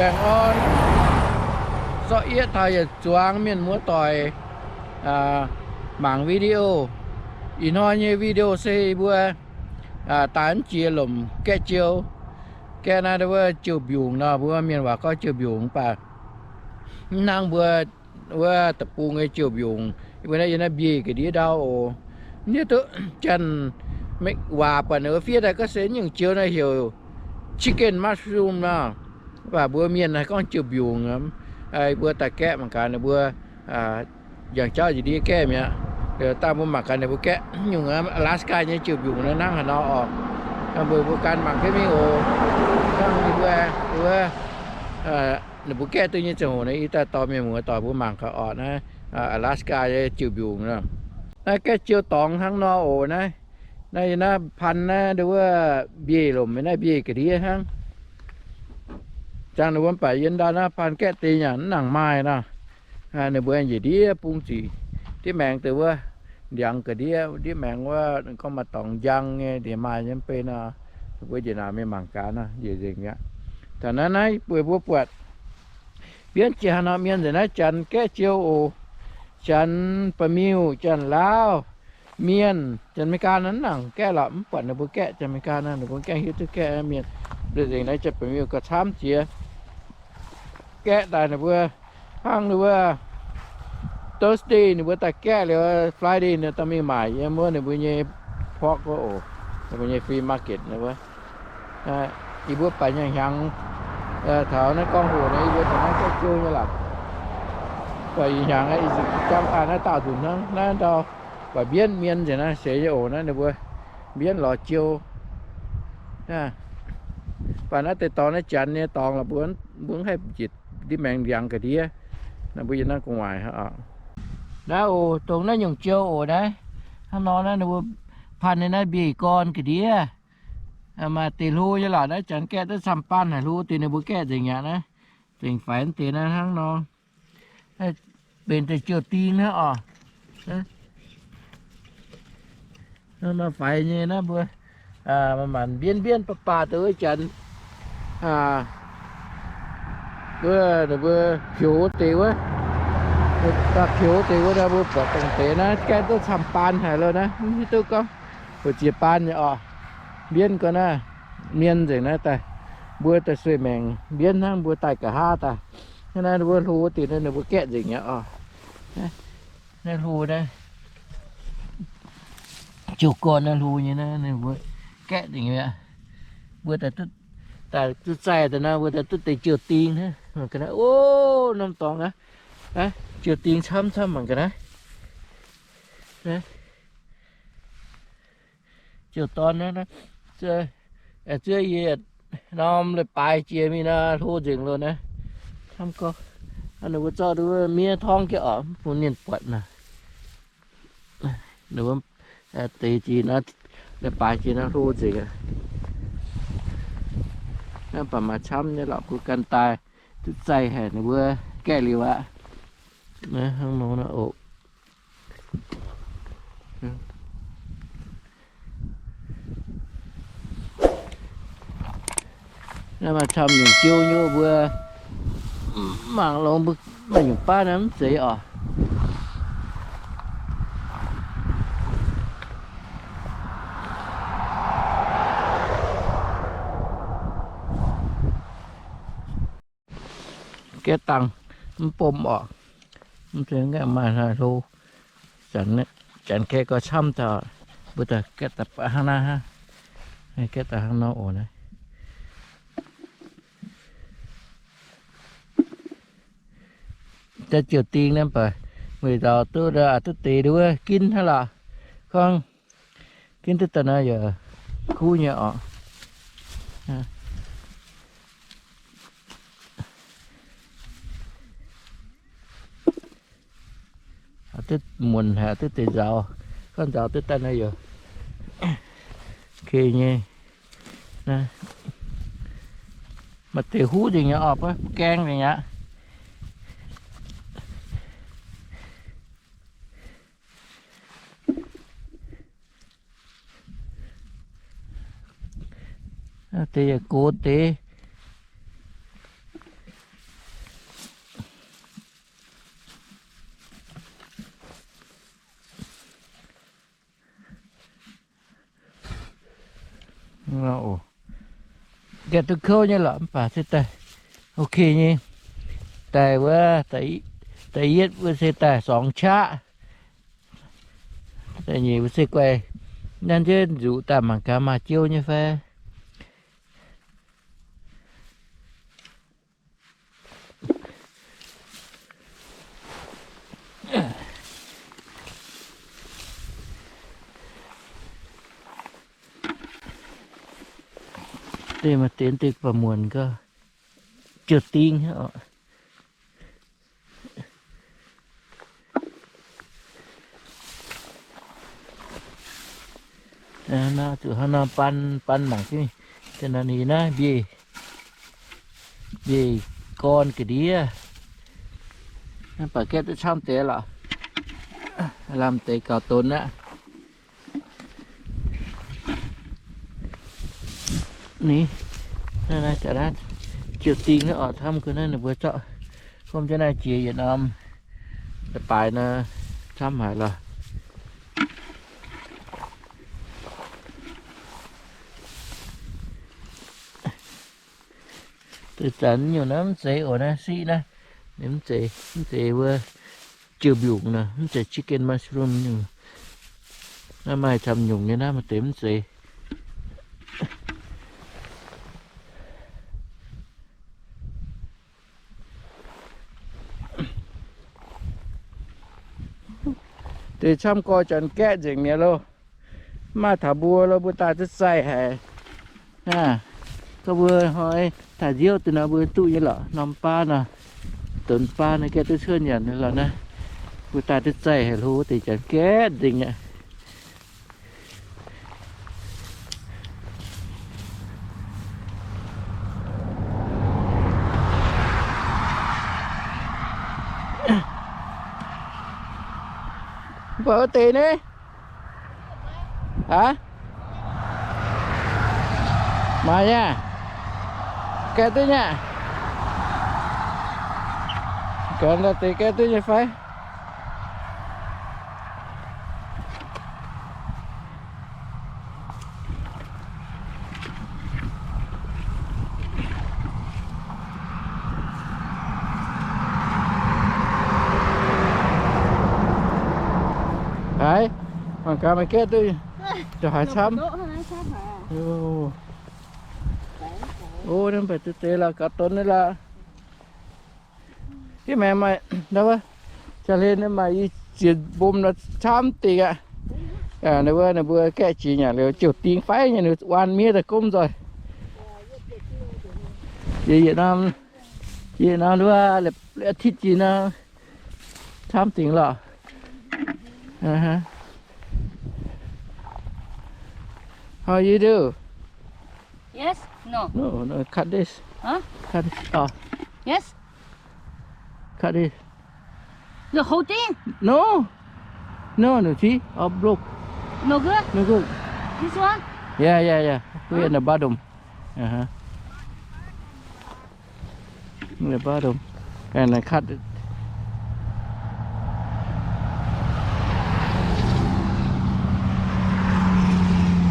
Aengx orn sorqv yieqv taux yietc zuangx mienh muoz doic mangc video. Ih hnoi nyei video se mbuo daaih mv jiex lomc gaeqv jiou. Gaeqv naaiv wuov jiou mbiungc nor, mbuo mienh waac gorngv jiou mbiungc mv baac mv hnangv mbuo wuov deic-bung nyei jiou mbiungc, yie mbuo naaiv yiem naaiv mbieic ga'ndiev ndau oc. Mv hiuv duqv janx waac buatc ninh mbuo fiev daaih gorngv se nyungc jiou naaiv heuc chicken mushroom nor. Mv baac mbuo mienh haih gorngv jiou mbiungc. Mbuo daaih gaeqv mangc gaax ninh mbuo njang jauv njiec ndiev gaeqv mi'aqv. Dangh mbuo mangc gaax ninh mbuo gaeqv nyungc Alaska nyei jiou mbiungc naaiv hnangv haaix nor oc. Mbuo mbuo gan mangc jienv mingh oc. Hnangv ninh mbuo, ninh mbuo gaeqv duqv nyei ziangh hoc naaiv, yie daaih dorh mienh muoz doic mbuo mangc gaax oc. Naaiv Alaska nyei jiou mbiungc. Naaiv gaeqv jiou dorngx hnangv nor oc. Naaiv, naaiv yie naaiv pan naaiv wuov mbieic lomc, naaiv mbieic ga'ndiev hnangv. Ziangh ninh mbuo mv baac yiem ndau naaiv pan gaeqv deix nyanc mv nangc maaih nor. Ninh mbuo njiec ndiev bung ziqc ndiev maengx deix wuov, ndiangx ga'ndiev ndiev maengx wuov, gorngv maaih dorngx njang nyei ndiev maaih nyei mv bei nor. Ninh mbuo njiec naaic mingh mangc gaax nor, njiec nzengc mi'aqv. Taux naaiv naaiv bueix mbuo buatc mbienv jiex haaix nor mienh nzengc naaiv janx gaeqv jiou oc. Janx ba'miuh, janx laauv, mienh, janx Meigaa nor mv nangc gaeqv lorqc, mv buatc ninh mbuo gaeqv. Janx Meigaa nor ninh mbuo gaengh hiuv duqv gaeqv mienh. Nzengc naaiv janx ba'miuh gauh camv jiex. Gaeqv daaih ninh mbuo hnangv ninh mbuo Thursday ninh mbuo daaih gaeqv liuz, Friday ninh daaih mingh maaic yiem wuov ninh mbuo nyei pork wuov oc, ninh mbuo nyei flea market wuov. Yie mbuo baac hnyangx-hnyangx taux naaiv gorngv hoc naaiv yie mbuo taux naaiv gaeqv jiou nyei lorqc. Baac ih hnyangx jangv daaih naaiv daauh nzunc hnangv naaiv ndau, baac mbienv mienh nzengc naaiv seix nyei oc. Naaiv ninh mbuo mbienv lorz jiou. Baac naaiv deix dorngx naaiv janx nyei dorngx lorqc, mbuo, mbuo mv haih njiec ndiev maengx ndiangx ga'ndiev. Naaiv mbuo yiem naaiv gu'nguaaic hnangv oc. Naaiv oc, dongh naaiv nyungc jiou oc naaiv. Hnangv nor naaiv ninh mbuo panh nyei naaiv mbieic gorn ga'ndiev. Maaih deix hlo nyei lorqc, naaiv janx gaeqv duqv camv-baanh haic, hlo deix ninh mbuo gaeqv nzengc aqv naaiv. Zengc faix deix naaiv hnangv nor. Benx deix jiou ding hnangv oc. Hnangv nor faix nyei naaiv mbuo maanc mbienv mbienv baav baav deix wuov janx. Wuov ninh mbuo pioux deix wuov, daaih pioux deix wuov naaiv mbuo buatc dongh deix naaiv gaeqv duqv camv-baanh haic loh naaiv, mv hiuv duqv gorngv hoc ziex baan nyei oc. Mbienv gorn naaiv, mienh nzengc naaiv daaih, mbuo daaih sueih maengc mbienv hnangv, mbuo daaih nqa'haav daaih. Hnangv naaiv ninh mbuo hlo deix naaiv ninh mbuo gaeqv nzengc aqv oc. Naaiv hlo naaiv, jiou gorn naaiv hlo nyei naaiv ninh mbuo gaeqv nzengc aqv. Mbuo daaih duqv, daaih duqv zaih daaih naaiv mbuo daaih duqv deix jiou ding hnangv. Mangc ga'naaiv, o, norm dorngx naaiv, jiou ding camv camv mangc ga'naaiv. Jiou dorn naaiv, zuov yie norm leiz-baaix jiex mingh nor hlo nzengc loh naaiv. Camv gorx, ninh mbuo zorqv duqv miev torngv jienv oc, mv bun mienh buatc nor. Deix jiex nor, leiz-baaix jiex nor hlo nzengc aqv. Naaiv baac maaih camv nyei lorqc, mbuo ganh daaih duqv zaih haic ninh mbuo gaeqv liuz aqv. Hnangv nor oc. Naaiv maaih camv nyungc jiou nyei mbuo mangc longx, mbuo maaih nyungc baav naaiv mv zeiz oc. Gaeqv dangh mv bom orqc. Mv zeiz gaeqv maaih hlo. Janx gaeqv gauh camv daaih, mbuo daaih gaeqv daaih hnangv naaiv hnangv. Gaeqv daaih hnangv nor oc naaiv. Daaih ziouc ding naaiv baac, weic nzauc duqv, duqv deix wuov ginv hnangv lorqc. Gorngv ginv duqv daaih naaiv yaac kuv nyei orqc. Duqv muonc haic, duqv deix nzauz. Gorngv nzauz duqv daaih naaiv yaac okay nyei. Maaih deix huv nzengc nyei orqc, gaeng nzengc aqv. Deix yaac gox deix. Gaeqv duqv kouv nyei lorqc, mv baac se daaih ok nyei. Daaih wuov, da'yietv wuov se daaih สอง qaqv. Da'nyeic wuov se guai, nanv jienv nzuqc daaih mangc gaax maaih jiouv nyei fai. Deix maaih deix deix baac muonc gau, ziouc ding oc. Nor zuqc hnangv nor ban, ban mangc jienv. Da'nyeic naaiv mbiec, mbiec gorn ga'ndiev. Mv baac gaeqv duqv camv deix lorqc. Lamh deix gaux donx aqv. Ni, naaiv, naaiv, ziouc ding naaiv oc, camv gau naaiv ninh mbuo zorqv gomv jienv naaiv jiex yietc norm da'baaix nor, camv haic lorqc. Deix zanc nyungc naaiv mv zeiz oc, naaiv siqv naaiv, ninh mv zeiz, mv zeiz wuov jiu-mbiungc nor, mv zeiz chicken mushroom nyungc. Naaiv maaih camv nyungc nyei, naaiv maaih deix mv zeiz. Deix camv gorx janx gaeqv nzengc mi'aqv loh. Mv maaih taux mbuo loh, mbuo daaih duqv zaih haic. Gorngv mbuo hnoi daaih nziouv deix nor mbuo duqv nyei lorqc. Norm baav nor, donx baav nor gaeqv duqv cuotv nyanc lorqc naaiv. Mbuo daaih duqv zaih haic loh, deix janx gaeqv nzengc aqv. Mv baac wuov deix naaiv, aa, maaih nyei, gaeqv duqv nyei, gaax deix gaeqv duqv nyei fai? Haiz, mangc gaax maaih gaeqv duqv, haiz camv. O, naaiv mv baac duqv deix lorqc, gaux donx nyei lorqc. Hitv maengx maaih, jaax-hlen maaih i ziex mbom nor camv dingc aqv. Ninh mbuo, ninh mbuo gaeqv jiex nyanc liuz ziouc ding fai nyei, ninh waan miev daaih gomv nzoih. Yietc norm, yietc norm wuov, อาทิตย์ jiex nor camv dingc lorqc. How you do? Yes? No. No, no, cut this. Huh? Cut this off. Yes? Cut this. The whole thing? No. No, no, see? All broke. No good? No good. This one? Yeah, yeah, yeah. Put it in the bottom. Uh-huh. In the bottom. And I cut it.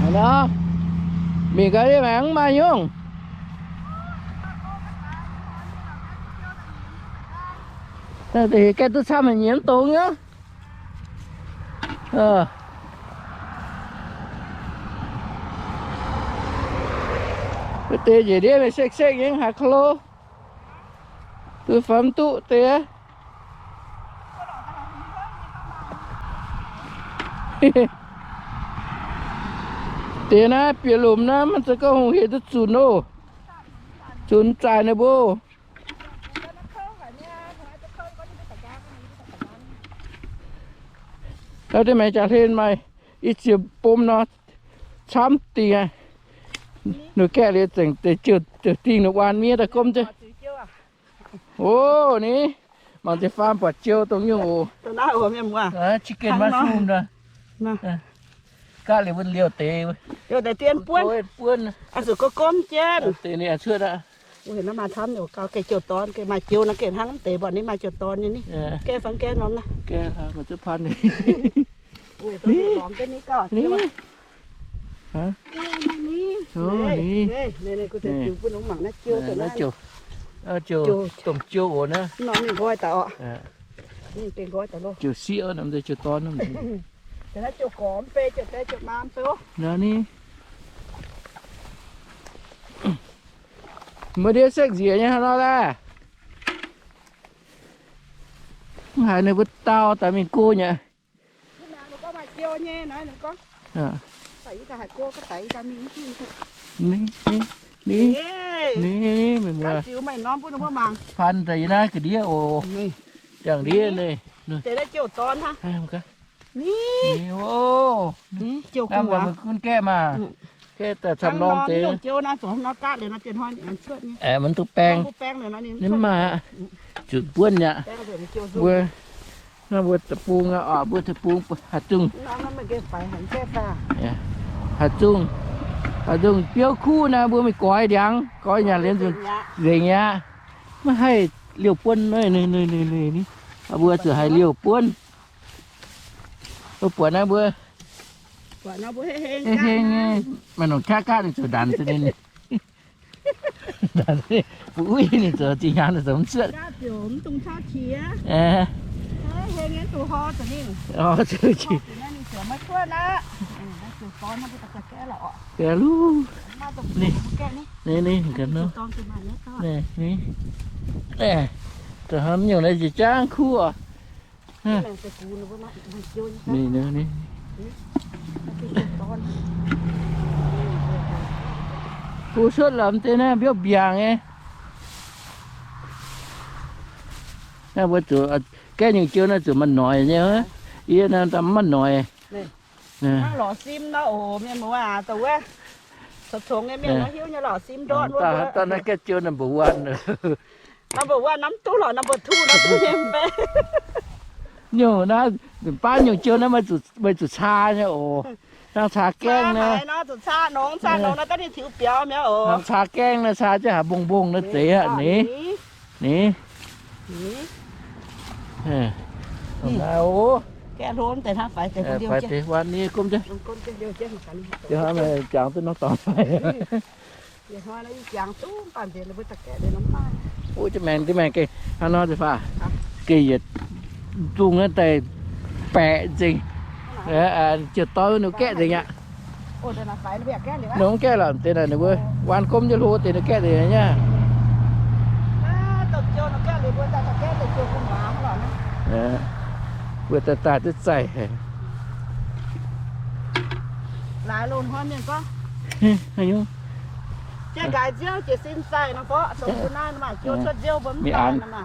Hello. Mingh gaax dih maengx mv maaih nyungc. Gaeqv duqv camv haic, nyiemz dongz nyei. Wuov deix njiec ndiev mingh sekv-sekv nyei, haaix klo duqv fai mv duqv deix. Deix naaiv bieqc lomc naaiv, maiv zeiz gorngv hungh hec duqv zunc oc. Zunc zaaic ninh mbuo. Da'deix maengx jaax-hlen maaih i ziex mbom nor, camv dingc aqv. Ninh gaeqv liuz zengc deix ziouc dingh ninh waan miev daaih gomv jienv. O, ni, mangc deix faam buatc jiou dongh nyungc oc. Chicken mushroom nor. Gaav liuz wuov liouh deix, liouh deix dien buonv, buonv, zuqc gomv jienv. Deix ninh cuotv aqv. Maaih camv gauh gaengh jouh dorn, gaengh maaih jiou nor, gaengh hnangv mv deix mbuo ni maaih jouh dorn nyei ni. Gaeqv fangx gaeqv norm naaiv. Gaeqv hlaax maaih zuqc pan ni. Lorngx jienv ni gauh ni. Naaiv ziouc domh jiou oc naaiv. Jiouc sieqv norm nzei jiouc dorn. Naaiv ni. Meih ndiev sekv nzieqc nyei hnangv nor laeh. Mv haiz ninh mbuo dau daaih mingh go nyei. Ni, ni, ni, ni, meih mbuo faan daaih yie naaiv ga'ndiev oc. Jangx ndiev naaiv. Ni, o, gunv gaeqv maah. Gaeqv daaih camv norm deix. Aeqv, maiv duqv baeng. Ninh mv maaih, zuqc buonv aqv. Mbuo, naaiv mbuo deic-bung aqv, mbuo deic-bung haaix zungh, haaix zungh, haaix zungh biouv kuv naaiv mbuo mingh goix ndiangx, goix nyanc liuz nzunc nzengc aqv. Maiv haih liouh buonv, mbuo zuqc haih liouh buonv. Mbuo buatc naaiv mbuo heng heng, maaih nongc qaqv gaatv ninh ziouc ndanc, mbuo uix ninh zoux zinh hnyangx ninh zoux mv cuotv. Ni, ni, ni, ni, ni, ni, nyungc naaiv jiex jangv kuv oc. Kuv cuotv lomh deix naaiv mbiouv mbiaangc nyei. Naaiv mbuo zuqc gaeqv nyungc jiou naaiv zuqc maaih noic nyei. Yie naaiv daaih mv maaih noic. Lorz sim nor oc, mienh muoz aac, dongh wuov congx-congx nyei mienh nor hiuv nyei lorz sim ndortv wuov. Daaih naaiv gaeqv jiou number one. Number one nor mv duqv lorqc, number two nor duqv nyei mv bei. Nyungc naaiv, baav nyungc jiou naaiv meih zuqc caa nyei oc. Hnangv caa gaengh naaiv, zuqc caa nongx, caa nongx naaiv daaih ninh tiux biaux mi'aqv oc. Hnangv caa gaengh naaiv caa jienv haaix mbong mbong naaiv zeiz aqv ni. Ni, o, gaeqv hlo deix hnangv faix deix, faix deix, waan ni gomv jienv. Jangx duqv norm dorngx fai? Wuov jienv maengx, jienv maengx gengh hnangv nor deix faah. Gengh yietc zungh naaiv daaih baeqc nzengc. Ziouc dorn wuov ninh gaeqv nzengc aqv. Ninh mv gaeqv lorqc, deix naaic ninh mbuo waan gomv jienv hlo deix ninh gaeqv nzengc nyei. Mbuo daaih daaih duqv zaih haic.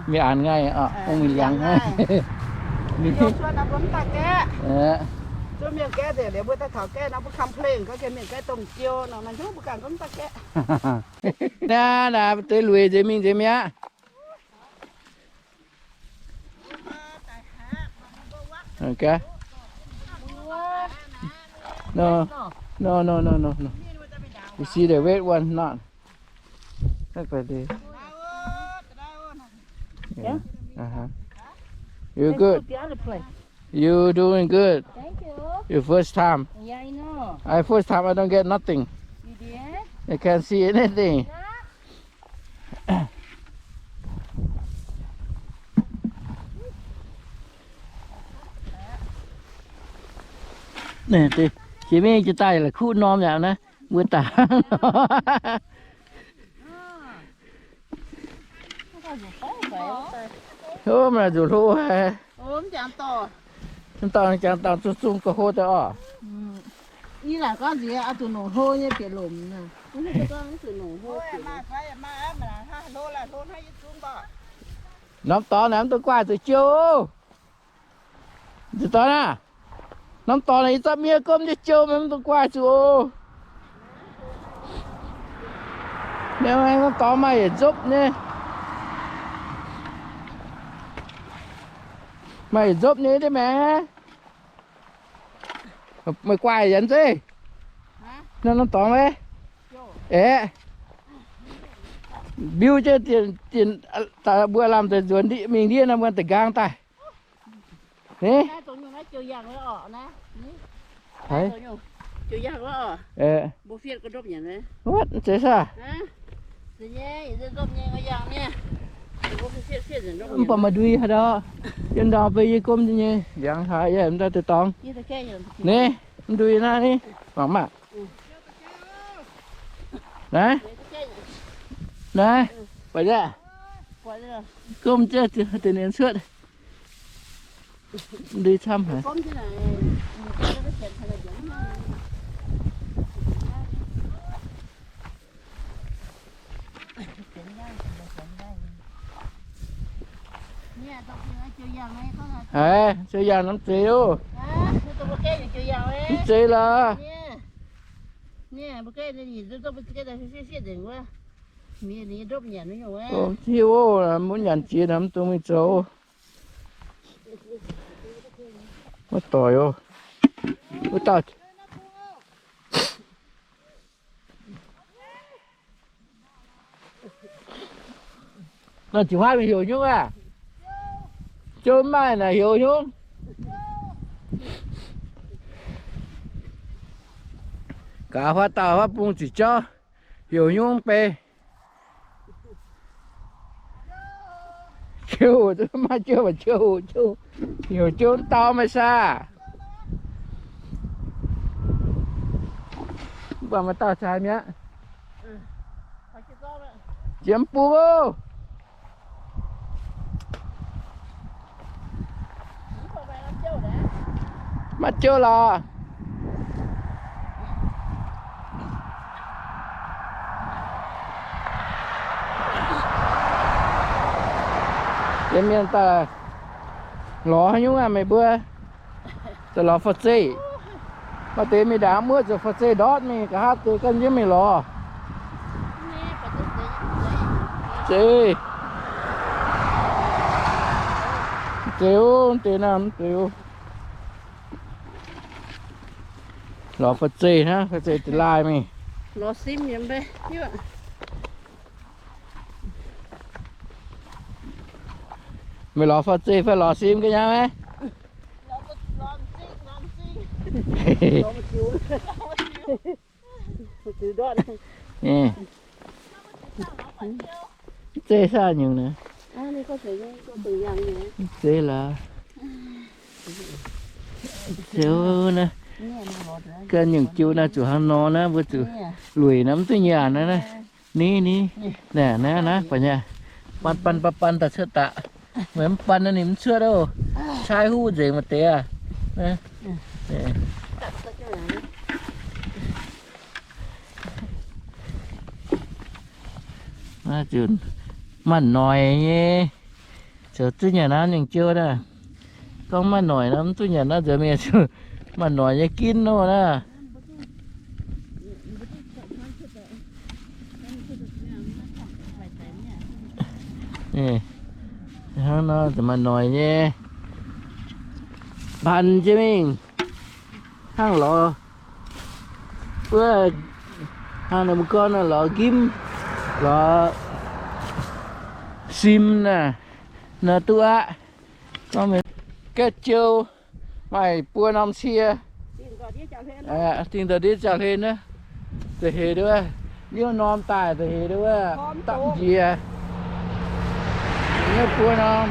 Mingh aanx nqaih, mingh liangx. Naaiv, naaiv deix lueic nzengc mingh nzengc mi'aqv. No, no, no, no, no, no. You see the red one? Not. Look like this. Yeah. Uh-huh. You're good. Let's go the other place. You doing good. Thank you. Your first time. Yeah, I know. I first time I don't get nothing. You did? I can't see anything. Yeah. Jiex mingh jiex daaih la'kuqv norm yaac naaiv, mbuo daaih hnangv nor. Hov, maaih nzuqc hlo haic. Mv dauh jangx dangh zungh zungh gauh hlo daaih orqc. Norm dorngx naaic mv dungx guaaih zuqc jiou. Nzuqc dorngx aah, norm dorngx naaic yie za'miev gomv jienv jiou, mv dungx guaaih zuqc oc. Norm dorngx maaih yietc nzopv nyei. Maaih yietc nzopv nyei deix maengx. Meih guaaih yaac zeiv. Norm dorngx maiv? Aeqv, mbiu jienv dienh, mbuo lamh deix nzuonx mingh ndiev nor, mbuo da'nqaang daaih. Ni, haiz, Wuov, mv zeiz saah. Mv baac maaih ndui haaix ndau, yiem ndau beiv yie gomv nyei, ndiangx haaix yie mv daaih deix dorngx. Naaiv, mv ndui naaiv ni, mangc maah. Naaiv, naaiv, buatc aqv. Gomv jienv deix nienx cuotv. Ndui camv haic. Haiz, ziouc yangh norm zeiz oc. Mv zeiz lorqc. Hiuv oc, mbuo nyanc jiex nor mv dungx mingh zoux. Maiv doic oc. Wuov dauh naaiv jiuc huaav mingh heuc nyungc aqv. Jouv mv maaih naaic heuc nyungc. Gaax huaav dauh huaav bung ziqc jauv heuc nyungc bei. Jouv, maiv jouv, jouv, heuc jouv dau meih saah. Mv baac maaih dauh caux mi'aqv. Jiem bung oc. Maiv jouv lorqc. Yie mienh daaih lorz haaix nyungc aqv meih mbuo? Daaih lorz fa'zeiv. Maaih deix mingh ndaangc muoqv zoux fa'zeiv ndortv mingh, nqa'haav deix ganh yiem mingh lorz. Zeiz, zeiz oc, deix naaiv mv zeiz oc. Lorz fa'zeiv hnangv, fa'zeiv deix laaih mingh. Meih lorz fa'zeiv fai lorz sim ga'nyaam maiv? Mv zeiz saah nyungc naaiv. Mv zeiz lorqc. Ziouc naaiv, ganh nyungc jiu naaiv zuqc hnangv nor naaiv, mbuo zuqc lueic naaiv mv duqv nyanc naaiv naaiv. Ni, ni. Naaiv, naaiv, naaiv, baac nyei. Ban, ban, ban, ban daaih cuotv daaih. Meih mv ban naaiv ninh mv cuotv oc. Cai huv nzengc maaih deix aqv. Naaiv zuqc maaih noic nyei. Zoux zuqv nyanc naaiv nyungc jiu naaiv. Gorngv maaih noic nor mv duqv nyanc naaiv nzengc mingh, maaih noic nyei ginv nor naaiv. Hnangv nor maaih noic nyei, mbatc jienv mingh hnangv lorz. Wuov hnangv ninh mbuo gorngv naaiv lorz nqimv, lorz sim naaiv, naaiv duqv aqv. Gaeqv jiou maaih buo norm cie, dingh daaih ndiev jauv-hlen naaiv, da'heix duqv, liouv norm daaih da'heix duqv, dapv njiec, nyei buo norm.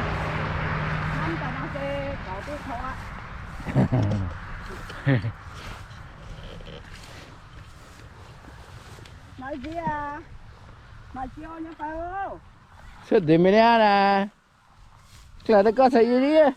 Cuotv nzengc mi'aqv naaiv. Ga'naaiv daaih gorngv caux yie ndiev.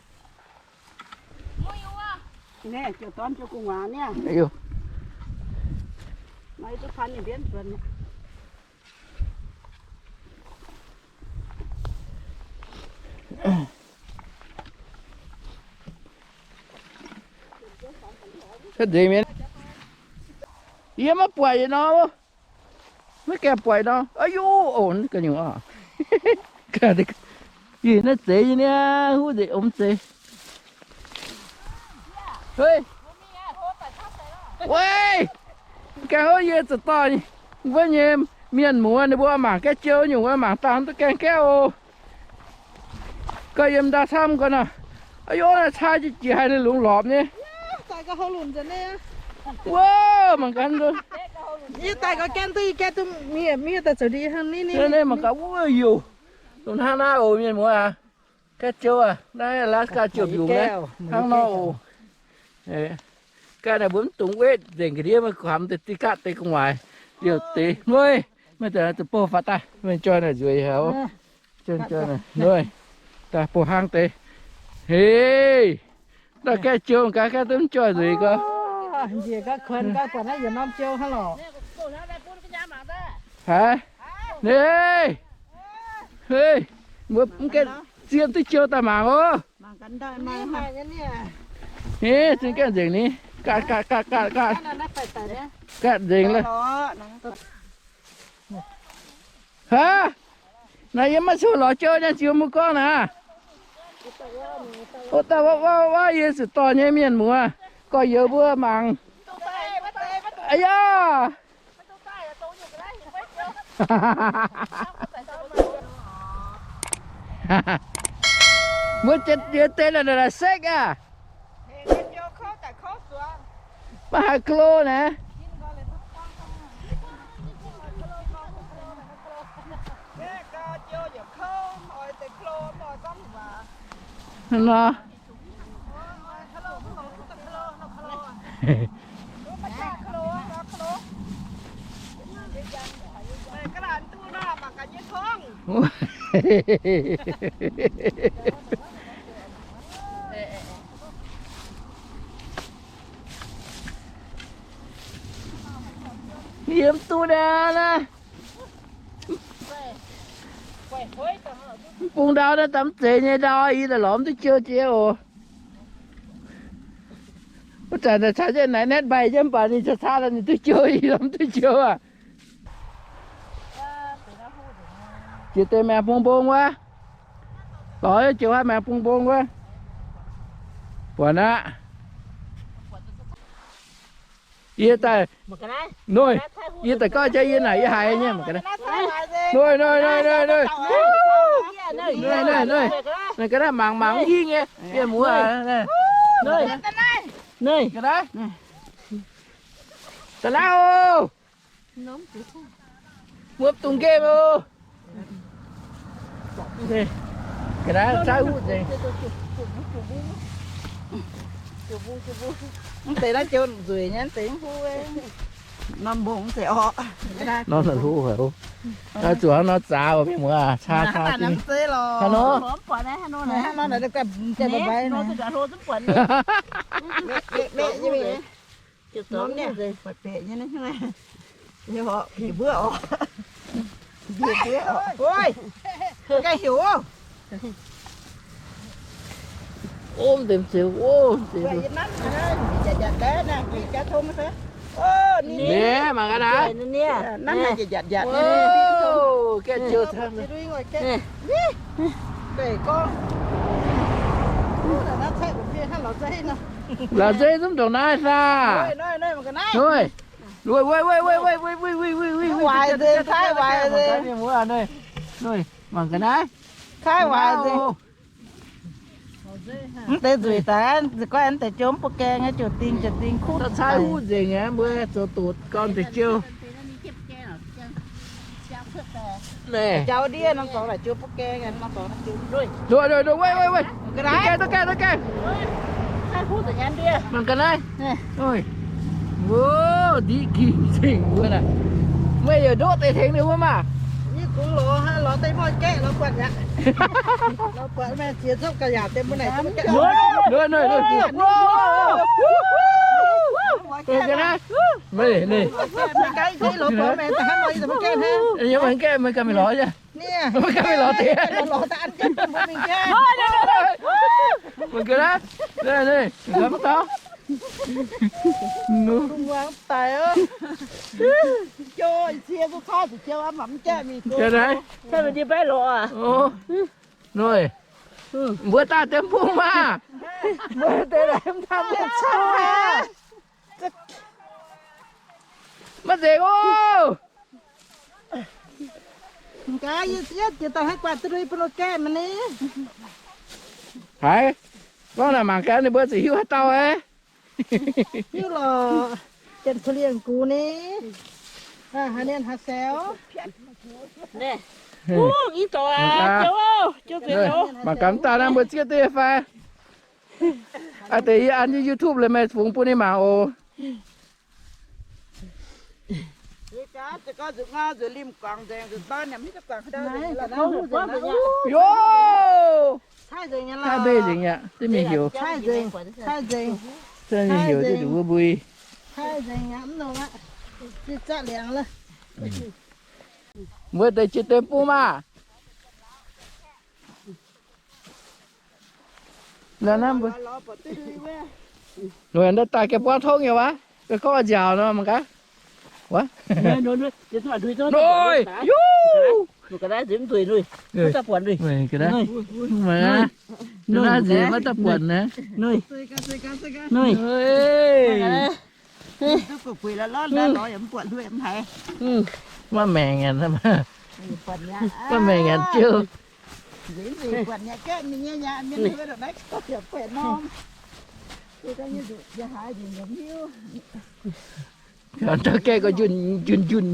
Cuotv nzengc mi'aqv. Yie maiv buatc yietc norm. Maiv gaengh buatc nor. Aa yu, o, ga'nyungc oc. Ih, naaiv zeiz nyei niaa, huv nzengc, o, mv zeiz. Weic, gaengh hov yie zuqc dorh wuov nyei mienh muoz ninh mbuo mangc gaeqv jiou nyungc wuov, mangc dangh duqv gaengh gaeqv oc. Gauh yiem ndau camv gau nor. Aa yu, naaiv caa jiez jiex haic, ninh lungz lorpc nyei. Wuov. Mangc gaax, yie daaih gau gaengh duqv, yie gaengh duqv miev, miev daaih zoux ndie hnangv ni ni. Naaiv mangc gaax, wuov yoc, dongh hnangv naaiv oc, mienh muoz aac. Gaeqv jouv aac, naaiv Alaska jouv mbiungc naaiv hnangv nor oc. Gaeqv naaic mbuo mv dungx wetv nzengc ga'ndiev, maiv kuamx deix diqv gaatv deix gu'nguaaic liouh deix nueiv. Maiv deix zuqc bouh faaux daaih, maiv joih naaic nzueic haic oc. Nueiv, daaih bouh hnangv deix. Hei, naaiv gaeqv jouv gaax, gaeqv duqv mv joih nzueic gau. Njiec gau, kuonx gau, buatc naaiv yietc norm jouv hnangv lorqc. Haiz, hei, hei, mbuo mv gaengh zieqv duqv jouv daaih mangc oc. Hei, zinh gaengh nzengc ni, gaatv, gaatv, gaatv, gaatv, gaatv nzengc lorqc. Haaix, naaiv yie maiv cuotv lorz jouv nyei, ziux mbuo gorngv naaic. O, daaih wuov, wuov, wuov, yie zuqc dorh nyei mienh muoz, gorx-youz mbuo mangc. Aa yaac, mbuo jiex deix la'naaic sekv aac. Maiv haih klo naaic. Nor. Yiem duqv naaiv, naaiv mv bung ndau naaiv daaih mv zeiz nyei ndau, yie daaih lorz mv duqv jiou jiex oc. Wuov zanc caux jienv naaiv Netv mbaih jienv mv baac ninh caux caa ninh duqv jiou, yie lorz mv duqv jiou aac. Jiex deix maengx bung mbong wuov. Lorz jiouv haaix maengx bung mbong wuov. Buatc aqv. Yie daaih, noiv, yie daaih gorngv jaax yie naaic yie haiz nyei mangc gaax naaiv. Noiv, noiv, noiv, noiv, noiv. Noiv, noiv, noiv. Mangc gaax naaiv, mangc mangc mv hingh nyei. Mienh muoz. Noiv. Ga'naaiv. Ga'naaiv oc. Wuov dungz nqemh oc. Ga'naaiv cai huv nzengc. Mv deix naaiv joux nzueic nyei, mv deix mv huv. Norm mbong mv zeiz orqc. Norm naaic hlo haic oc. Zuqc hnangv nor zaax oc, mienh muoz aac, caa caa dingh. Hnangv nor. Ov, mv deix mv zeiz, ov, mv zeiz. Ninh mangc gaax naaiv. Gaeqv jouv camv. La'zeiv zungv ndongc naaiv saah? Noiv. Weic, weic, weic, weic, weic, weic, weic, weic, weic, weic, weic, mienh muoz aac, noiv, mangc gaax naaiv. Mv deix nzueic daaih, goiv mv deix joux mv bun gaeng nyei, ziouc dingh, ziouc dingh kuv. Cai huv nzengc aqv, mbuo zoux doqc gau deix jiou. Jauv ndiev norm dorngx la'jiou butv gaeng, norm dorngx la'jiou. Weic, weic, weic, weic. Duqv gaengh, duqv gaengh, duqv gaengh. Mangc ga'naaiv. Wuov, ndiqv ging nzengc wuov naaic. Meih yaac ndoqv deix tengx ninh wuov maah. Yie kungx lorz, lorz deix mv gaeqv lorz buatc aqv. Lorz buatc meih ziex zopv ga'yaauc deix mbuo naaic. Meih, meih, meih ganh mv gaeqv, meih ganh mingh lorz nyei. Meih ganh mingh lorz deix. Meih ganh naaiv, naaiv, naaiv, mv taux. Daic, mbuo daaih deix bung maah. Mbuo deix daaih mv taux mienh cau aqv. Maiv zeiz oc. Haiz, gorngv naaic mangc gaax ninh mbuo ziouc hiuv haaix dauh aqv. Hiuv lorqc. Janx-kuv lienh gux ni, haaix mienh haaix saux. Mangc gaax daaih naaiv mbuo zieqv duqv fai. Aa, deix yie an jienv YouTube leiz meih fungx bun ninh mangc oc. Yoh! Caaiv mbeih nzengc aqv, mingh heuc. Caaiv mingh heuc duqv wuov mbui. Mbuo deix jiex deix bung maah. Nor, daaih daaih gengh buangv tongv nyei waac, gorngv nziaauc nor mangc gaax. Wuov. Noi, yuv! Naaiv nziex maiv daaih buatc naaiv. Maiv maengc aqv, maiv maengc aqv jiouv. Dauh gaeqv gorngv njunh njunh.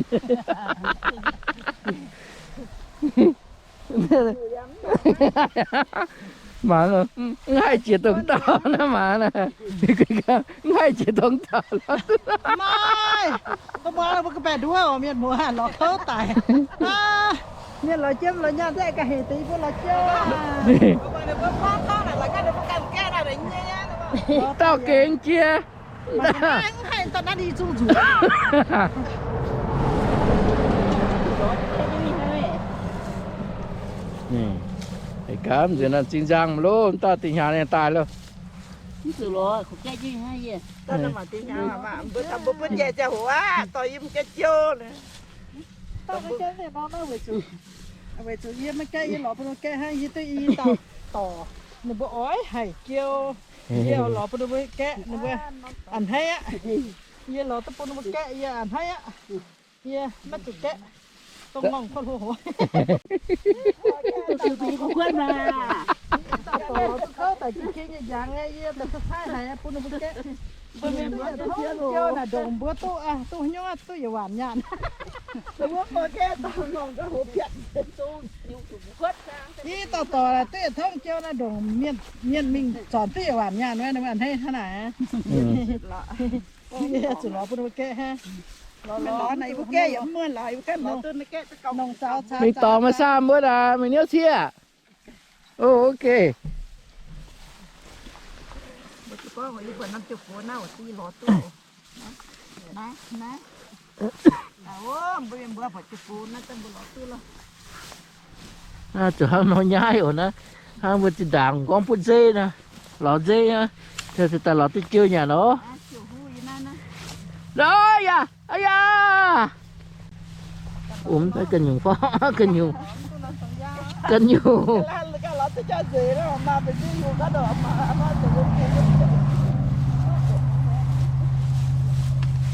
Mangc, mv haih jiex dongh dauh naaiv mangc naaic. Mv haih jiex dongh dauh. Maiv, mbuo mbuo ga'baeqc nduov oc, mienh muoz lorz kouv daic. Mienh lorz jiem lorz nyaanh zaqc ga'hec deix yie mbuo lorz jiem. Dauh gengx jiex. Gaax nzengc naaiv zinh nzang loh, dauh dih hnyangx ninh daaih loh. Mbuo mbuo njaih ziangh hoc aqv, dorh yie mv gaeqv jiouv. Weic zuqc yie maiv gaeqv, yie lorz bun ninh gaeqv hnangv, yie duqv i dauh dorc, ninh mbuo oix haic jiouv. Yie lorz bun ninh mbuo gaeqv, ninh mbuo a'hneiv aqv. Yie lorz duqv bun ninh mbuo gaeqv, yie a'hneiv aqv. Yie maiv zuqc gaeqv. Dongh ngorngh kuv hlo hoc. Dauh dorc lorz duqv kouv daic jiex nyei njangx, yie daaih caaiv haic bun ninh mbuo gaeqv. Mbuo mienh muoz tov jiouv naaic ndongc mbuo duqv, duqv hnyouv duqv yietc waanc nyaanh. Ih dauh dorc duqv yietc tongv jiouv naaiv ndongc mienh, mienh mingh zornc duqv yietc waanc nyaanh wuov, ninh mbuo a'hneiv hnangv naaic. Zuqc lorz bun ninh mbuo gaeqv hnangv. Mingh dorngx maaih saam wuov aqv, mingh niouv cieqv. O, ok. Zuqc hnangv nor nyaiv oc naaiv. Hnangv mbuo zinh ndaangc gorngv butv nzeiv naaiv, lorz nzeiv naaiv, daaih lorz duqv jiouv nyanc oc. Aa yaac, aa yaac, mv daaih ga'nyungc forv, ga'nyungc, ga'nyungc,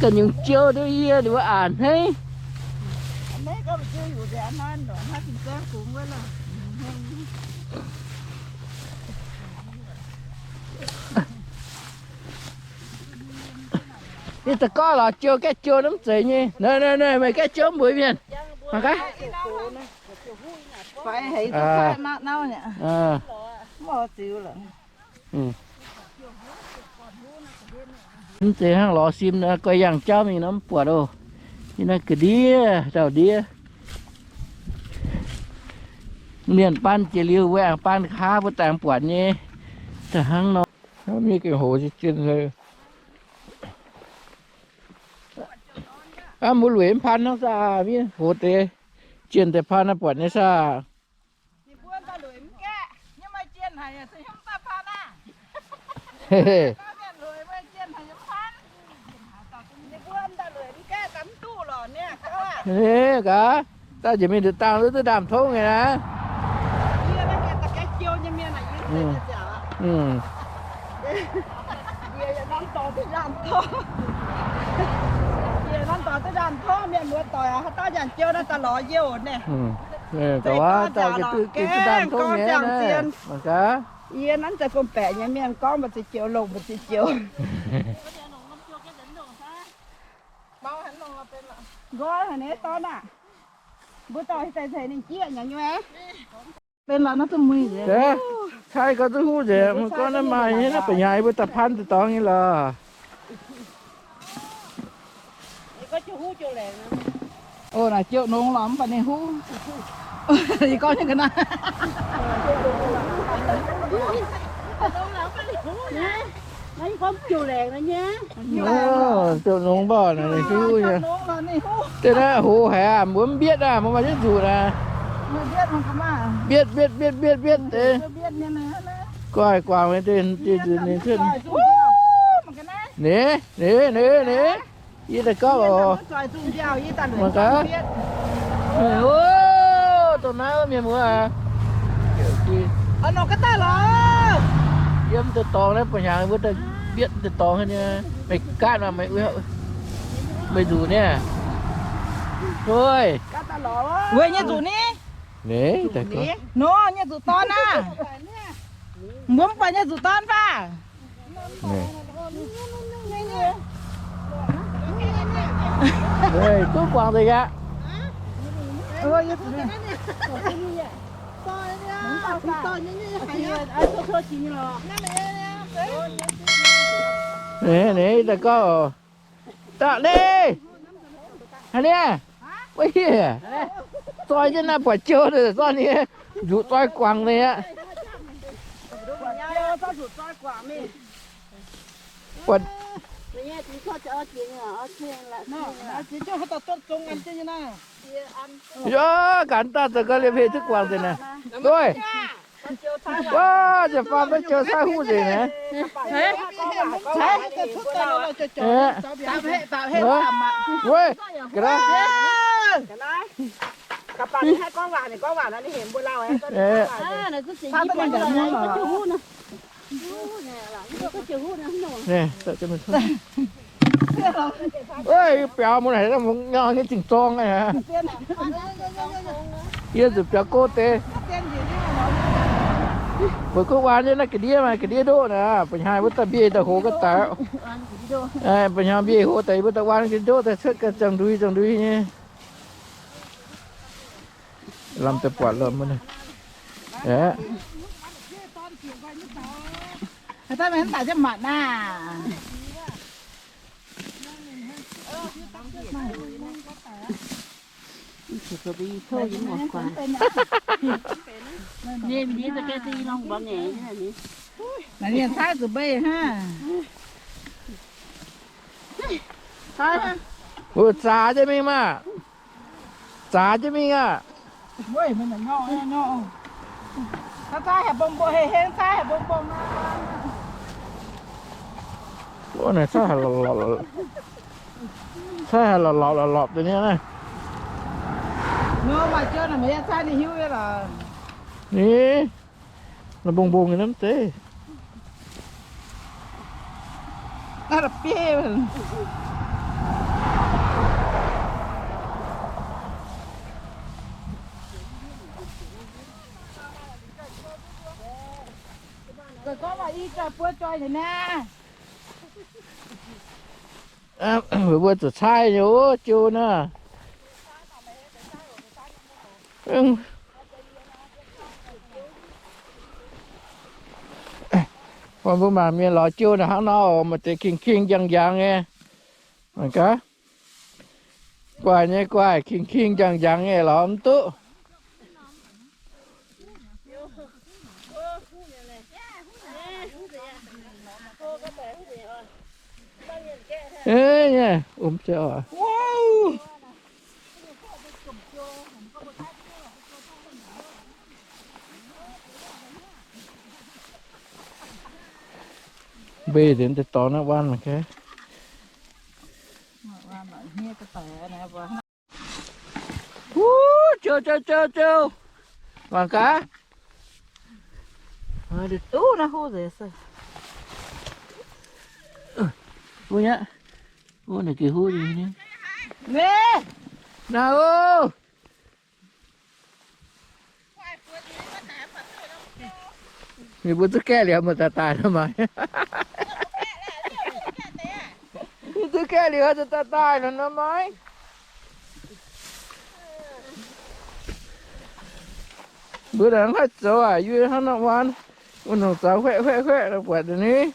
ga'nyungc jiouv duqv yie ninh mbuo a'hneiv. Yie da'gorngv lorz jiouv, gaeqv jiouv mv zeiz nyei. Naaiv, naaiv, naaiv, meih gaeqv jiouv mbuox mienh. Mangc gaax. Mv zeiz hnangv lorz sim nor, guai yangh jauv mingh nor mv buatc oc. Yie naaiv ga'ndiev, ndau-ndiev. Mienh baan jiex liuz, wuov aengx baan nqa'haav mbuo daaih buatc nyei. Daaih hnangv nor. Mienh gengh hoz jiex jienh. Aav, mbuo lueic mv paan hnangv saah mienh hoz deix, jienh deix paan naaiv buatc nyei saah. Gaax, daaih njiec mingh nduqc dangh duqv ndaamv-tongv nyei naaiv. Mienh muoz doic, haaix dauh nyanc jiouv naaiv daaih lorz yie oc naaiv. Gorngv ziangx zien. Yie naaiv za'gengh baeqc nyei mienh gorngv mbu'ziex joux longc mbu'ziex joux. Nqoi haic naaiv dorn aah. Mbuo dorh daaih ceix ninh jieqv nyei nyei. Benx lorz naaiv duqv muic nzengc. Caaiv gau duqv huv nzengc, mv gorngv naaiv maaih nyei naaiv ba'hnyaaic mbuo daaih paanv deix dorngx nyei lorqc. O, naaic jouh nongx lorqc mv baac ninh huv. Yie gorngv nyei ga'naaiv. Naaiv gorngv jouh laengz nyei. Jouh nongx mbaih naaic ninh hiuv nyei. Deix naaiv hoz haic aqv, mbuo mv mbietv aqv, mbuo maaih jienv nzuqc naaic. Mbietv, mbietv, mbietv, mbietv deix. Guaih guangc deix, ninh cuotv. Ninh, ninh, ninh, ninh. Yie daaih gorngv oc. Mangc gaax. O, dongh naaiv mienh muoz aac. Yiem deix dorngx naaiv, ba'hnyangx wuov deix bietv deix dorngx nyei. Meih gaatv maah, meih, meih nzuqc niaa. Oi. Weic nyei nzuqc ni? Nor, nyei nzuqc dorn aqv. Mbuo mv buatc nyei nzuqc dorn fai? Duqv guangc deix aqv. Ninh daaih gorngv, daaih leiz, haaix nyungc, wuov hieh, zoi jienv naaiv buatc jiouv zorqv ninh nzuqc zoi guangc ninh aqv. Buatc, yaac ganh daaih zoux gau liemh heh duqv guangc deix naaic. Dueiv, wuov, ziouc faam maiv joux caiv huv nzengc naaic. Wuov, ga'naaiv. Wuov, biaux mun haic, mungz nyorng nyei zingh zorng aqv. Yie zuqc biaux go deix. Weic guv waan nyei naaiv ga'ndiev maaih ga'ndiev ndoqv naaic, ba'hnyangx mbuo daaih mbieic daaih hoz ga'daic. Ba'hnyangx mbieic hoz daaih mbuo daaih waan ga'ndiev ndoqv daaih cuotv ga'ziangh ndui ziangh ndui nyei. Lamh deix buatc lomh mv. Aqv. Daaih mv daic jienv matc naah. Naaic mienh caaiv zuqc mbei hnangv. Mbuo zaax jienv mingh maah. Zaax jienv mingh aqv. Naaiv caaiv haic lorpc lorpc deix nyei naaiv. Ni, mbong mbong nyei naaiv mv zeiz. Mbuo zuqc caaiv nyei ov, jiu naaiv. Mbuo mangc mienh lorz jiu naaic hnangv nor, maaih deix king-king njang-njang nyei. Mangc gaax. Guaih nyei guaih, king-king njang-njang nyei lorz mv duqv. Mbei nzengc deix dorngx naaiv waan mangc gaax. Wuov, jouh, jouh, jouh, jouh. Mangc gaax. Duqv naaiv huv nzengc se. Wuov nyei. Wuov naaic geh huv nyei. Naaiv ov. Ninh mbuo duqv gaeqv liuz, mbuo daaih daaih nor maaih. Ninh duqv Gaeqv liuz zuqc daaih daaih nor maiv. Mbuo naaic mv haih zoux aqv, yie hnangv nor muonz, wuov nongc zaux hueqv hueqv hueqv buatc ninh.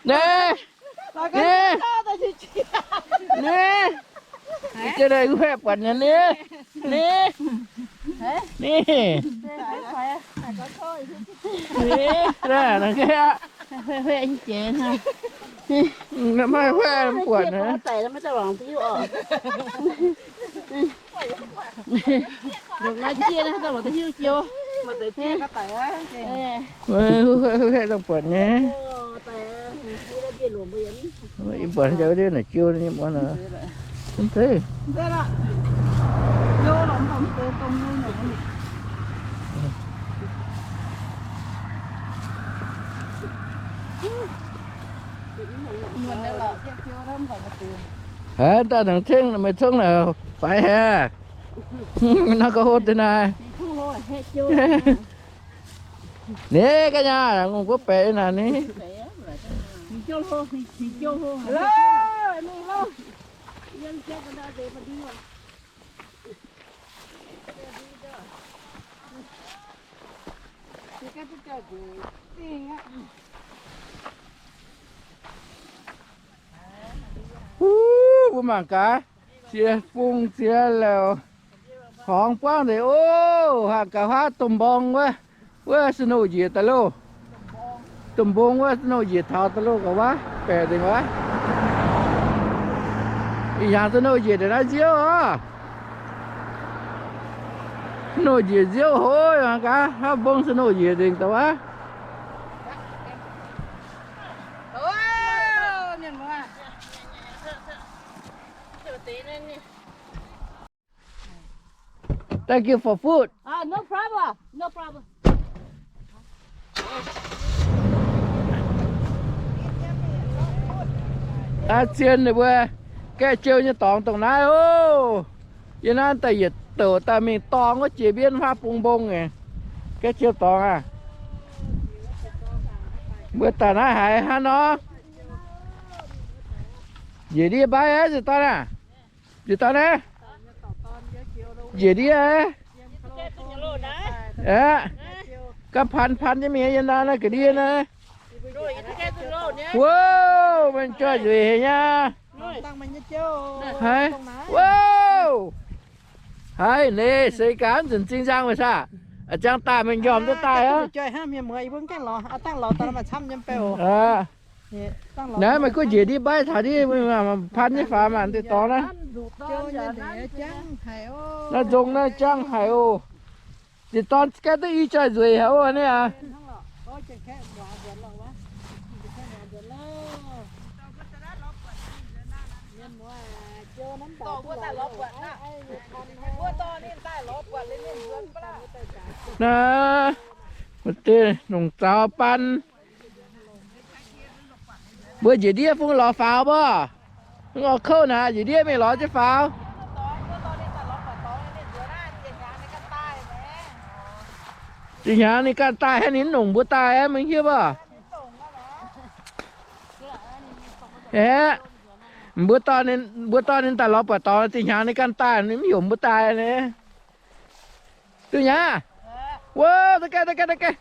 Naaiv, naaiv, naaiv, jiex naaic hueqv buatc nyei naaiv, naaiv, naaiv, naaiv, naaiv, maiv hueqv buatc naaiv. Hueqv, hueqv, hueqv dangh buatc nyei. Ih buatc jauv ndiev naaic jiu nyei muonz aqv. Mv zeiz. Haiz daaih nangc ceng meih congv naaic faix haic. Naaiv gauh hlo deix naaic. Ninh ga'nyaah ngongh guoqv baeqc naaic ni. Wuov, mbuo mangc gaax, ziex bung ziex lorqc, horngz buangv nzengc oc. Haih gaax huaav domh mborng wuov, wuov snow njiec daaih loh. Domh mbong wuov snow njiec taux daaih loh gaax wuov, baeqc nzengc wuov. Ih hnyangx snow njiec ndongc naaiv nziouv oc. Snow njiec nziouv hov gaax, huaav mbong snow njiec nzengc daaih wuov. Thank you for food. Ah, no problem. No problem. Aa, zien ninh mbuo gaeqv jiou nyei dorngx dongh naaiv oc. Yie naaiv daaih yietc douc daaih mingh dorng wuov jiex mbienv huaav bung mbong nyei. Gaeqv jiou dorngx aac. Mbuo daaih naaiv haiz hnangv nor. Njiec ndiev mbaiv aqv, njiec dorn aac. Njiec dorn aac. Njiec ndiev aqv. Aqv. Ganh pan pan jienv mingh yiem naaiv naaiv ga'ndiev naaiv. Wuov, mienh joih nzueic haic nyei. Haiz, wuov. Haiz, ninh seix gaax nzunc zing nzang meih saah? A'jang daaih meih njormh duqv daaih aqv. Naaiv meih guov njiec ndiev mbaiv taux ndiev pan nyei faaux maanc deix dorngx naaiv. Naaiv nzong naaiv jangv haic oc. Deix dorn gaeqv duqv i joih nzueic haic oc naaiv aac. Naaiv maaih deix nongc zaux baan. Mbuo njiec ndiev fungx lorz faaux mbuo. Mv oix kouv naaic, njiec ndiev mingh lorz jienv faaux. Zinh hnyangx ninh ganh daaih, ninh mv nongc mbuo daaih, mv hiuv mbuo. Aeqv, mbuo dorh ninh daaih lorz buatc dorngx, zinh hnyangx ninh ganh daaih, ninh mv heuc mbuo daaih ni. Duqv nyei aqv. Wuov, da'gaih, da'gaih, da'gaih.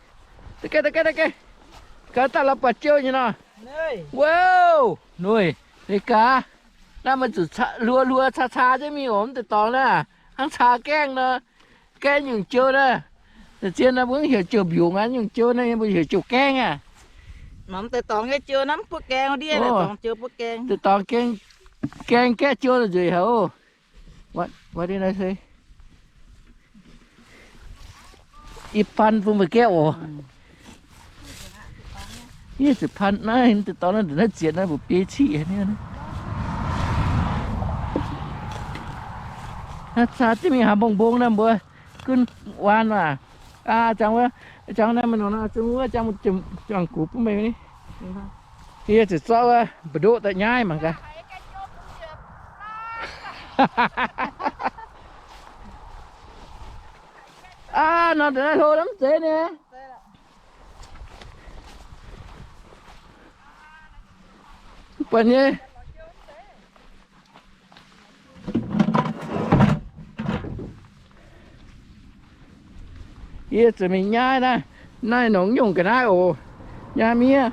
Da'gaih, da'gaih, da'gaih. Gaax daaih lorz buatc jiou nyei nor. Wuov, noic, ninh gaax. Naaiv meih zuqc hluo hluo caa caa jienv mingh oc, mv deix dorngx naaiv. Hnangv caa gaengh nor. Gaengh nyungc jiou naaiv. Zien naaiv mbuo mv heuc jiou mbiungc aqv, nyungc jiou naaiv mbuo heuc jiou gaengh aqv. Mv deix dorngx nyei jiou naaiv mv butv gaengh ndiev, deix dorngx jiou butv gaengh. Deix dorngx gaengh, gaengh gaeqv jiou nzueic haic oc. What, what did I say? Ih pan bun meih gaeqv oc. Yie zuqc pan naaiv, deix dorngx naaiv, naaiv zietc naaiv mbuo biei ciqv haic. Naaiv caa jienv mingh haaix mbong mbong naaiv mbuo gunv waan aac. Aa, jangx wuov, jangx naaiv meih nor, zungv wuov jangx, jangx gux bun meih ni. Yie zuqc zorqv wuov mbu'ndoqv daaih nyaiv mangc gaax. Aav, nor deix naaiv hlo mv zeiz nyei. Buatc nyei. Yie zuqc mingh nyaiv naaiv, naaiv nongx nyungc ga'naaiv oc. Nyaiv miev,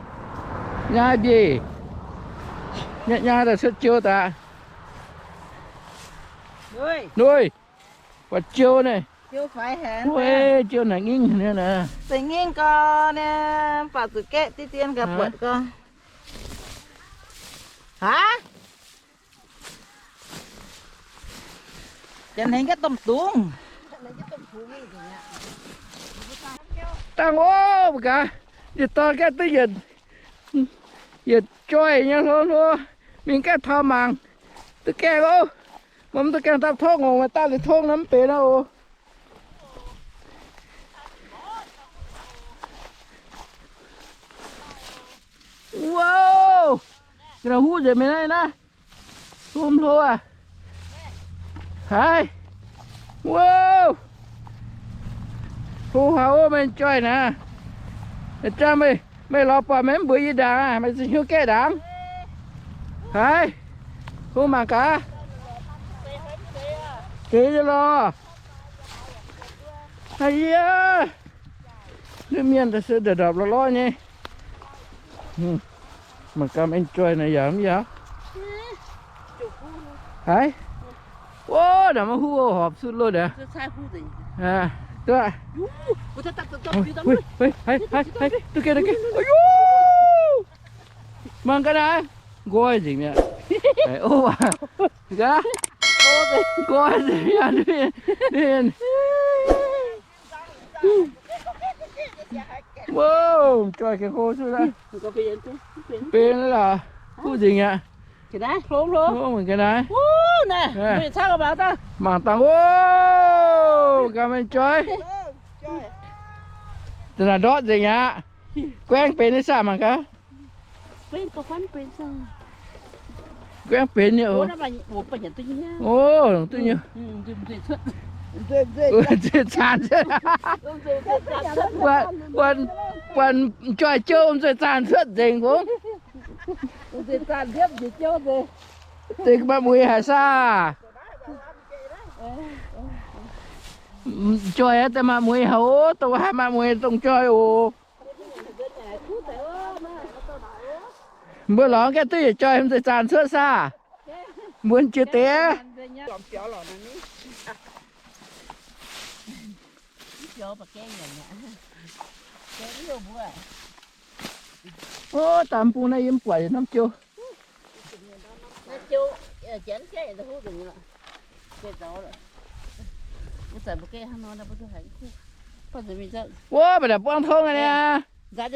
nyaiv mbieic, nyaiv nyaiv daaih cuotv jiou daaih. Noiv, buatc jiou naaiv. Jiou naaic ngingh nyei naaic. Za'gengh gau, mv baac zuqc gaeqv deix dien gaax buatc gau. Aav, janx-hmingx gaeqv domh dungz. Dangh ov, mangc gaax, yietc dorn gaeqv duqv yietc, yietc joih nyei hlo hlo, mingh gaeqv taux mangc, duqv gaengh ov. Mv duqv gaengh dapv tongv oc, maaih dapv liuz tongv nor mv benx ov. Wow, ga'naaiv huv nzengc mingh naaiv naaiv. Hlo hlo aqv. Haiz, wow, hlo haic ov, meih joih naaic. Jang meih, meih lorz buatc meih mv mbuox yie ndaangc aqv, meih zuqc hnyouv gaeqv ndaangc. Haiz, hlo mangc gaax. Deix nyei lorh. Haiz yie, ndutv mienh daaih se ndorpc lorh lorh nyei. Mangc gaax enjoy naaic yaac mv yaac. Haiz, wuov, naaic maiv huv horpc cuotv lotv aqv. Duqv, duqv, duqv, duqv, mangc gaax naaic, nqoi nzengc mi'aqv. Nqoi nzengc mi'aqv. Wow, joih gengh hlo cuotv aqv. Benx laac, kuv nzengc aqv. Mangc dangh, wow, gaax maiv joih. Da'naaiv ndortv nzengc aqv. Guaengv benx nyei saah mangc gaax. Guaengv benx nyei oc. Ov, duqv nyei. Nzueic zaanc cuotv. Buatc, buatc joih jiou nzueic zaanc cuotv nzengc fongx. Deix maaih mueiz haic saah? Joih daaih maaih mueiz haic oc. Dongh haaix maaih mueiz dongh joih oc. Mbuo lorz gaengh duqv yietc joih nzueic zaanc cuotv saah? Mbuo jiex deix. Ov, daaih mv bung naaiv yie mv buatc yietc norm jiou. Wuov, mbuo daaih buangv tongv aqv niaa. Daaih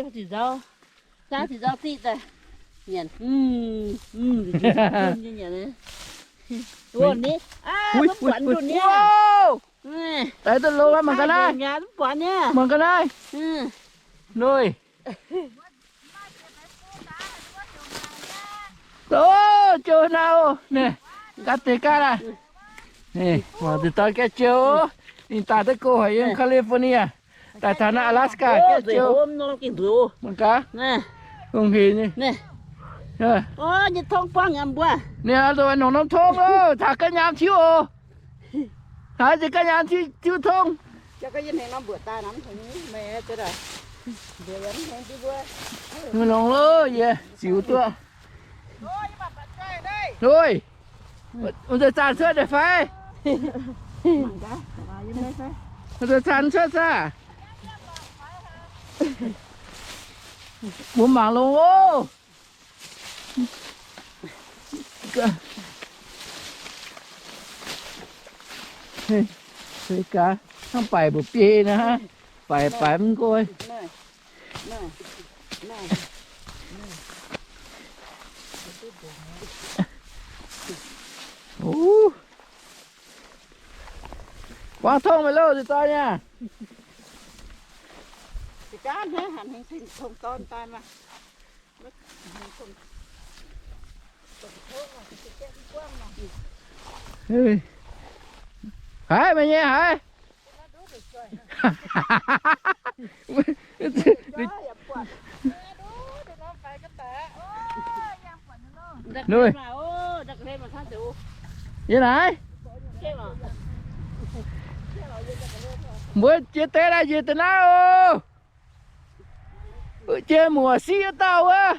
duqv longx aqv, mangc ga'naaiv. Mangc ga'naaiv. Noic. Ov, jiouv naaiv, naaiv ga'deix ga'naaiv. Mangc deix dorn gaeqv jiouv, ninh daaih duqv go haic yiem California, daaih taux naaiv Alaska gaeqv jiouv. Mangc gaax, hungh hec nyei. Ninh oix longc norm tong loh, taux ga'nyaam tiuv oc. Haaix nzengc ga'nyaam tiuv tong. Mv longx loh, yie ziux duqv. Hnoi, wuov nzengc zaanh cuotv deix fai? Wuov nzengc zaanh cuotv saah? Mbuo mangc longx oc. Hnangv baaic mbuoqc biei nor, baaic baaic mv nqoi. Buangv tongv meih loh, ziex dorn nyei. Haiz meih nyei haiz. Nuih. Yie naaiv. Mbuo jiex deix daaih njiec daaih naaiv oc. Jiex muoc siqv wuov dauh wuov.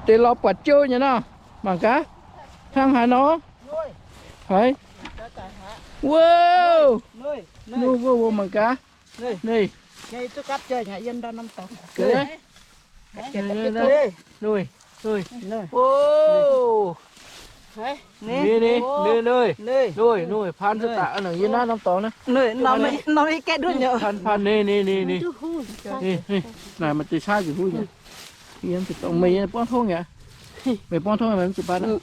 Deix lorz buatc jouv nyei nor, mangc gaax, hnangv haaix nor. Haiz. Wuov, wuov, wuov, mangc gaax. Nuih. Nuih, nuih, nuih, paan zuqc daaih, yie naaiv norm dorngx naaiv. Paan, paan, nuih, nuih, nuih, nuih. Naaic maaih deix caav njiec huv nyei. Yie mv zuqc dorngx, meih buangv tongv aqv. Meih buangv tongv, meih mv zuqc baan aqv.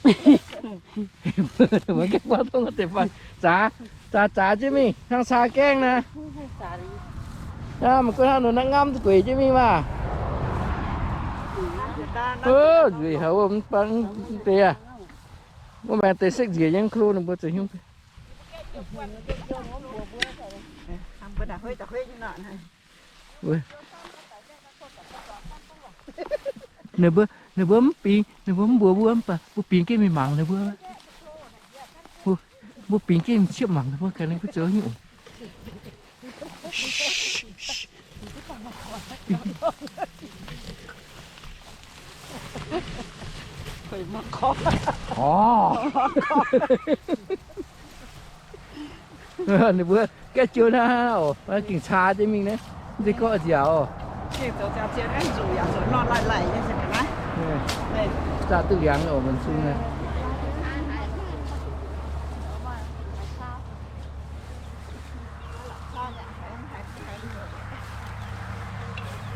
Meih gaengh buangv tongv deix baan. Zaax, zaax, zaax jienv mingh, hnangv caa gaengh naaiv. Aa, maiv gunv hnangv nor naaiv ngamv gueic jienv mingh maah. Nzueic haic wuov, mv baac deix aac. Wuov maengx deix sekv nziex nyei, klo ninh mbuo zoux hnyouv. Ninh mbuo, ninh mbuo mv bingx, ninh mbuo mv mbuox mbuo, mv baac mbuo bingx jienv mingh mangc ninh mbuo. Mbuo bingx jienv mingh ciepv mangc ninh mbuo ganh, ninh mbuo zoux hnyouv. Orv. Ninh mbuo gaeqv jiou naaiv oc, gengh caa jienv mingh naaiv, mv zeiz gorqv nziaauc oc. Zaah duqv liangx oc, mv zungv aqv.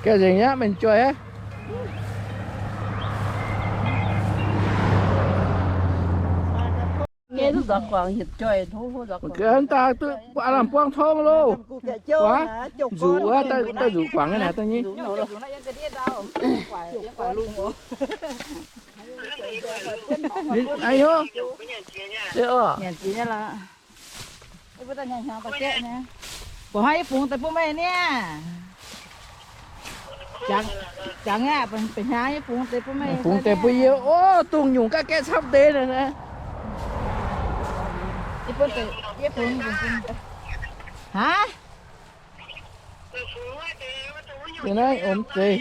Gaeqv nzengc nyei aqv, mienh joih aqv. Mv daaih duqv aav lamh buangv tongv loh. Nzuqc wuov, daaih nzuqc guangc nyei naaic dangh nyei. Aa, mbuo hnangv yie fungx deix bun meih niaa. Jangx aqv, ba'hnyangx yie fungx deix bun meih. Fungx deix bun yie. Ov, dungz nyungc ga'gaeqv camv deix naaic. Aa, dongh naaiv omx zeiz.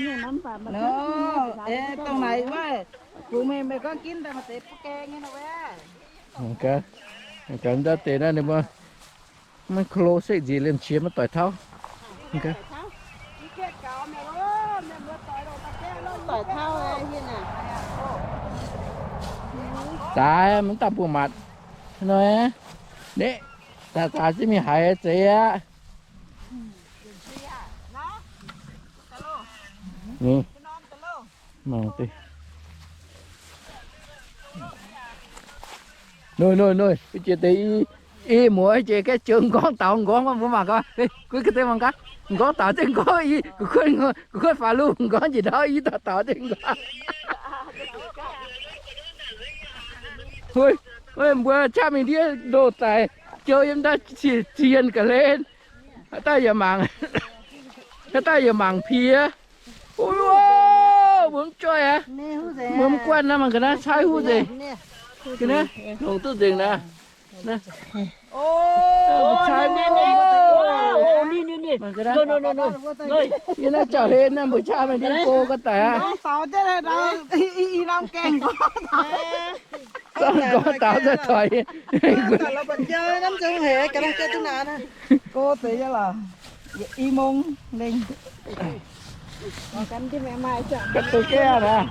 Dongh naaic wuov, fungx meih, meih gorngv ginv daaih maaih deix butv gaeng nyei nor wuov. Gaax, gaax ndau deix naaiv ninh mbuo maiv klo sekv nziex liemh qiex maiv doic tauv. Zaaix maiv daaih mbuo matc. Hnoi, neqv, zaaix zaaix jienv mingh haiz zeiz aqv. Mangc deix. Noiv, noiv, noiv, jiex deix i, i muoz jiex gaeqv joux m'nqorngv daaux m'nqorngv, mbuo mangc gaax. Guei ga'deix mangc gaax. M'nqorngv daaux zengv m'nqorngv i, gu'kuotv, gu'kuotv faaux lungh m'nqorngv njiec ndau i daaux daaux zengv m'nqorngv. Hui, mbuo qaqv mingh ndiev ndoh daic, joux yiem ndau zienh ga'hlen. Haaix dauh yaac mangc, haaix dauh yaac mangc piex. Mbuo mv joih aqv. Mbuo mv guanh naaiv, mangc ga'naaiv caaiv huv nzengc. Ga'naaiv longc duqv nzengc naaiv. Mbuo caaiv huv. Mangc ga'naaiv. Yie naaiv jauv-hlen naaiv mbuo qaqv mingh ndiev go ga'daic aqv. Gorngv daaux za'gengh doic. Go deix nyei lorqc. Yietc i mong lengh. Ga'deix gaeqv naaic.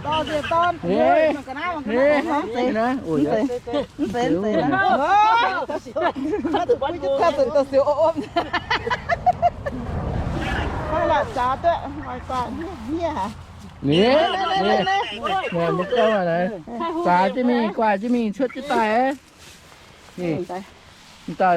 Dorh nzengc dorn. Mv zeiz, mv zeiz, mv zeiz. Mv zeiz, mv zeiz. Ninh, ninh, ninh, ninh, ninh, ninh, ninh, zaaix jienv mingh, guaaih jienv mingh cuotv jienv daaih. Ninh, dauh,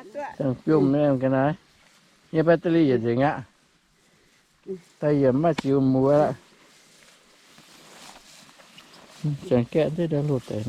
Ziangh biomv nyei ga'naaiv. Nyei battery yietc nzengc aqv. Daaih yie maiv ziux muoz aqv. Ziangh gaeqv ndiev ndau loz deix.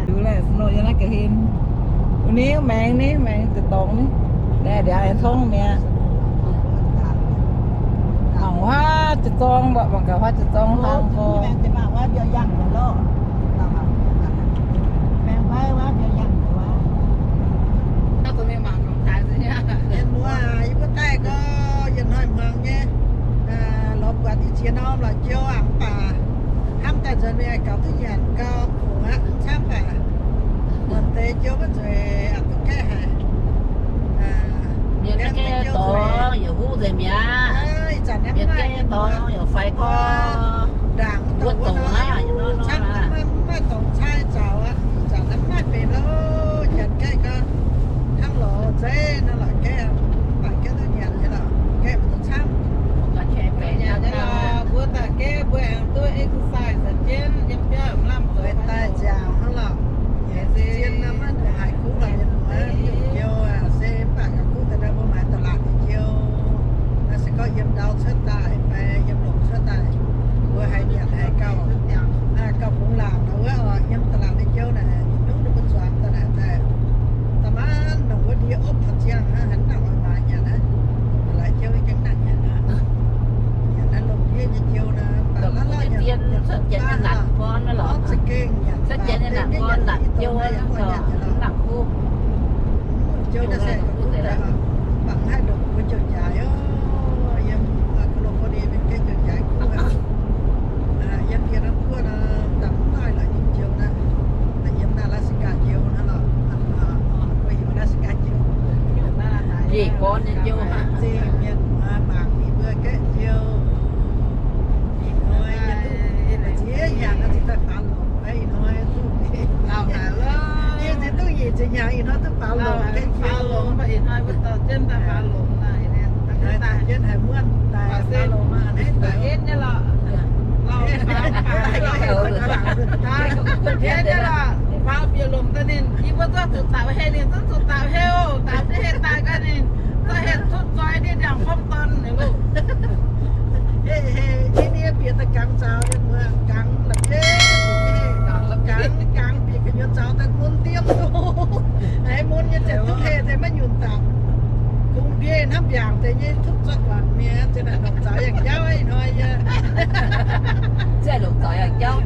Liuz laeh snow yiem naaiv ga'hlen. Wuov ni maengx ni, maengx deix dorngx ni. Naaiv ndiangx aengx tongv mi'aqv. Mangc huaav jiex zorng mbuo, mangc gaax huaav jiex zorng hnangv gorx. Mienh muoz, yie mbuo daaih gorx yietc hnoi hmuangx nyei, lorz buatc i ziex norm la'jou aqv, mv baac hnamv daaih nzuonx mingh gaux duqv nyanc gau fungc aqv, camv baac buatc deix jou maiv nzueic aqv, duqv gaeqv haic. Mienh gaeqv dorngx yaac huv nzengc mi'aqv. Ih zanc mienh gaeqv dorngx yaac faix gorx. Ndaangc wuov douc aqv, camv maiv dorngx cai zaux aqv. Ih zanc maiv benx lo, janx gaeqv gorx hnangv lorz zeiv nor lorz gaeqv, mv baac gaeqv duqv nyanc nyei lorqc, gaeqv maiv duqv camv. Mbuo daaih gaeqv mbuo aengx duqv exercise jienv yiem biauv mv lamh zoux daaih nziaauc hnangv lorqc. Zien nor maiv ndongc haaix kuv lorqc, mienh muoz, nyungc jou se mv baac gauh kuv daaih mbuo maaiz da'laatc nyei jou. Naaiv se gorngv yiem ndau cuotv daaih fai yiem lomc cuotv daaih, mbuo haiz nyanc haiz gauh, gauh bungx laangc nor wuov oc, yiem da'laatc nyei jou naaic, nyungc-nyungc ninh mbuo zuangx daaih naaic daaih, da'maanc longc wuov ndie opv taux ziangh hnangv, haaix nangc oix maaiz nyanc aqv. La'jouv gengh nangc nyanc aqv. Nyanc naaiv lomc ndiev nyei jou naaic, baac naaiv lauh nyanc, nyanc deix gorn naaiv lorqc, za'gengh nyanc deix nyei la'jouv naaiv yaac mv oix nyanc nyei lorqc. Jou naaiv se kuv deix, mangc haih longc mbuo jouh jaaix oc. Yiem California mienh gaeqv jouh jaaix kuv aqv. Yiem Vietnam guoqv nor, da'mv maaih la'nyinh jou naaiv. Yiem Alaska jou naaiv lorqc. Mbuo heuc Alaska jou. Njiec gorn nyei jou. Zingh mienh muoz mangc yie mbuo gaeqv jou. Ih hnoi yie duqv ziex hnyangx zingh daaih faaux longc, ih hnoi duqv, yie zingh duqv nyic ziepc hnyangx, ih hnoi duqv faaux longc gaeqv jou. Jienv haiz muonh daaih faaux longc aqv, naaiv daaih. Faaux bieqc lomc daaih ninh, yie mbuo zorqv zuqc daux heh ninh, zorqv zuqc daux heh oc, daux jienv heh daaih gaax ninh, zorqv heh tutv zoi ndiev ndiangx-fomv dorn ninh loh. Heh, heh, i nie bieqc daaih gangx zaux, mienh muoz, gangx la'bieiv, gangx, gangx bieqc gu'nyuoz zaux daaih mun ndiem loh. Haiz mun nyei ziouc duqv heh deix maiv nyunc dapc. Kungx mbieiv hnamv mbiaangc deix nyei tutv zorqv guangc mienh, zinh naaic longc zaux yangh jauv ih hnoi yie. Zinh longc zaux yangh jauv.